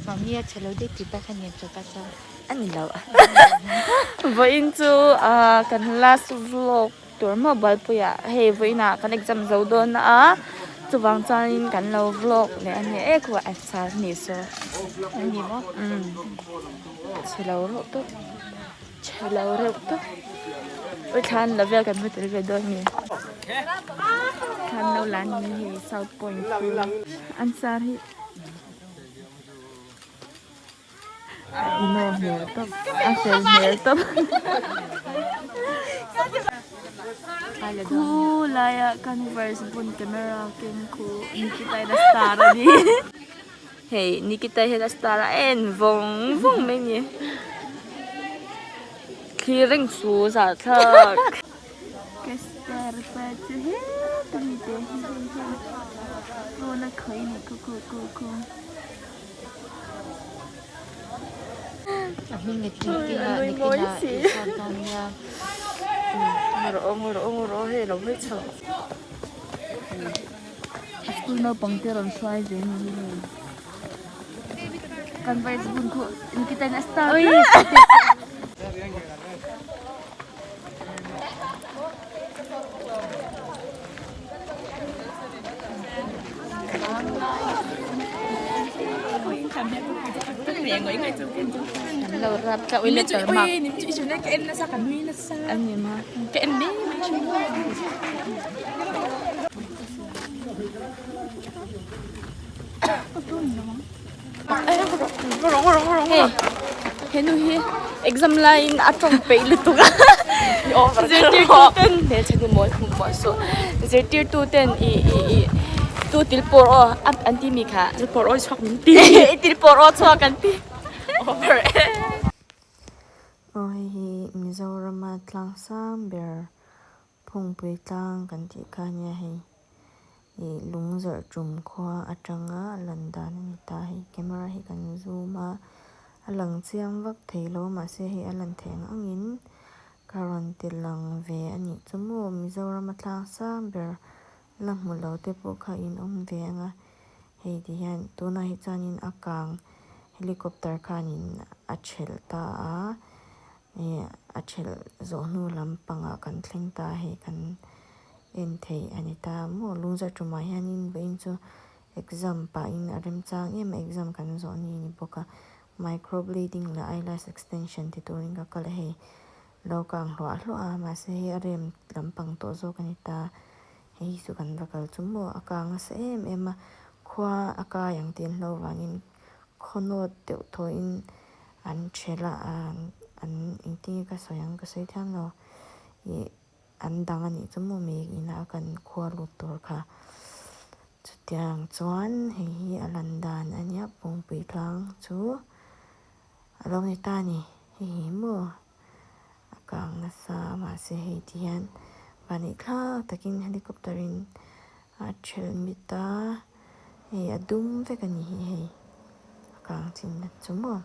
Mami a chhe lo daih tih pa kha niam chawp a chuan. A ni lo. Vawiin chu kan last vlog tur maw Bualpuiah hei vawiinah kan exam zo dawn a chuvang chuanin kan lo vlog leh a ni e khaw a sar ni saw. A ni maw? Umm chhe lo reuh tawp. Chhe lo reuh tawp. Ui thla an la vel kan hmu tel ve dawn nge. Thla an lo la ni hei South Point chu an sar hi a ino hmel tawp a fel hmel tawp. Khu laia converse bun camera keng khu Nikita in a star a ni. Hei Nikita hian a star a en vawng vawng mai a ni. Thlir reng chu zah thlak. Ka star pa chu heta mi te hi hei hei phone a khawih a ni khu khu khu khu. A hming a tih tih a nikin ah i sawn dawn nia. Ngaw rawh ngaw rawh ngaw rawh hei a lo hawi chho. A school naupang te rawn hruai ve ni hi hei. Converse bun khu Nikita in a star Lo rap ka ui letter mark. Ani ma. Hei he nu hi exam laiin a tawng peih lutuk a zirtirtu ten hmelchhe nu mawi hmuh pawh suh zirtirtu ten ih ih ih tu til pawr aw an ti mi kha til pawr aw chhuak min ti til pawr aw chhuak an ti over e. Aw hei hi Mizorama tlang sang ber Phungpui tlang kan tih kha nia hei ih lung zawrh tum khua atanga lan dan a ni ta hei camera hi kan zoom a a lang chiang vak thei lo mahse hei a lan theih ang angin ka rawn ti lang ve a nih chu maw Mizoram a tlang sang ber la hmu lo te pawh kha in awm ve ang a hei ti hian tunah hi chuanin a kang helicopter khanin a thelh ta a. Ih a thelh zawh hnu lampangah kan thleng ta hei kan en thei a ni ta maw lungzar tumah hianin vawiin chu exam pahin a remchang em a exam kan zawh ni a ni bawk a microblading leh eyelash extension ti turin ka kal a hei lo kang hluah hluah a mahse hei a rem lampang tawh zawk a ni ta hei hi chu kan va kal chu maw a kang nasa em em a khua a kai ang tih an hlo vangin khaw nawt deuh thawhin an thelh a an engtin nge ka sawi ang ka sawi thiam lo ih an dang a nih chu maw mi inah kan khua lut tur kha chutiang chuan hei hi a lan dan a nia pawngpui tlang chu a lo ni ta a ni hei hi maw a kang nasa a mahse hei ti hian vani thlak takin helicopter in a thelh mit a hei a dum vek a ni hi hei a kang chin na chu maw.